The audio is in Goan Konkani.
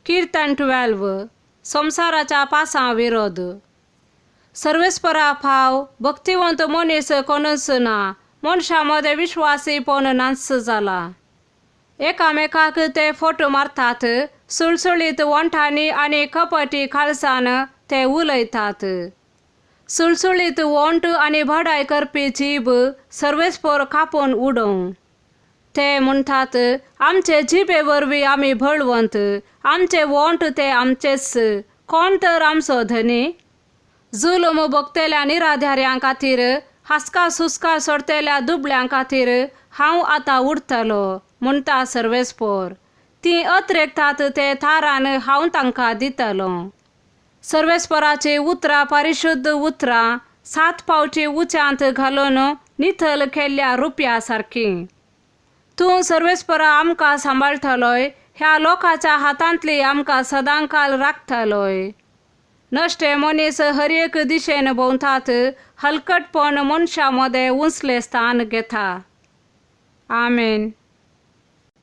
किर्तन 12 संवसाराच्या पासां विरोध. सर्वेस्परा फाव भक्तिवंत मनीस कोणूच ना, मनशां मदें विश्वासीपण नाच जाला. एकामेकाक ते फोटो मारतात, सुळसुळीत वंठांनी आनी कपटी काळजान ते उलयतात. सुळसुळीत वंठ आनी बडाय करपी जीब सर्वेस्पर कापून उडोवं. ते म्हणटात, आमचे जिबे वरवीं आमी बळवंत, आमचे वंठ ते आमचेच, कोण तर आमचो धनी? जुलूम भोगतल्या निराधाऱ्यां खातीर, हासका सुस्का सोडटल्या दुबळ्यां खातीर हांव आतां उरतलो, म्हणटा सर्वेस्पर. तीं अत्रेकतात ते थारान हांव तांकां दितलो. सर्वेस्पराची उतरां परिशुद्ध उतरां, सात पावटी उच्यांत घालून नितळ केल्ल्या रुपया सारकी. तूं सर्वेस्परा आमकां सांबाळटलोय, ह्या लोकांच्या हातांतली आमकां सदांकाल राखतलोय. नश्टे मनीस हर एक दिशेन भोंवतात, हलकटपण मनशां मदें उंचलें स्थान घेता. आमेन.